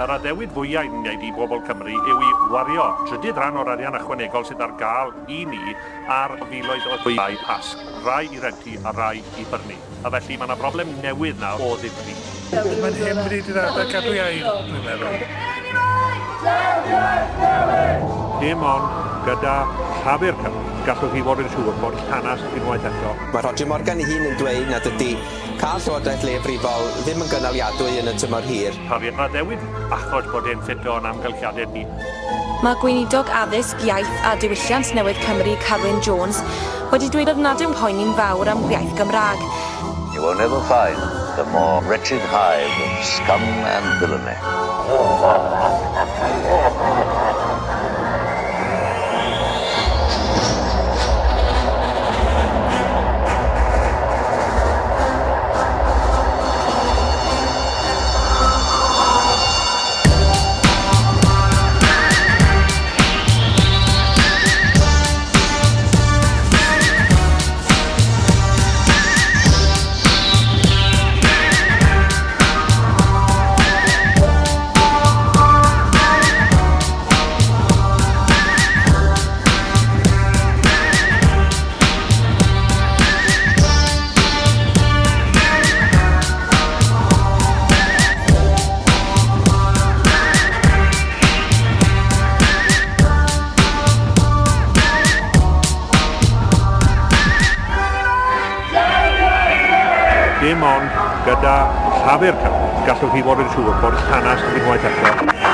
Yr addewid fwyaf i'n wneud i bobl Cymru yw i wario trydydd rhan o'r arian ychwanegol sydd ar gael i ni ar filoedd o dai Pasg, rai i rentu a rai i brynu. A felly mae yna broblem newydd nawr o ddifri. Mae'n hen bryd i'r ardal gadw ei air, dwi'n meddwl. Dim ond gyda Llafur Cymru gallwch chi fod yn siŵr bod llanast unwaith eto. Mae Rhodri Morgan ei hun yn dweud nad ydy cael llywodraeth leiafrifol ddim yn gynaliadwy yn y tymor hir. Rhodri'r addewid achos bod e'n ffito yn amgylchiadau ni. Mae Gweinidog Addysg, Iaith a Diwylliant newydd Cymru, Carwyn Jones, wedi dweud nad yw'n poeni'n fawr am iaith Gymraeg. You will never find a more wretched hive of scum and villainy. Dim ond gyda Llafur Cymru gallwch chi fod yn siŵr bod llanast unwaith eto.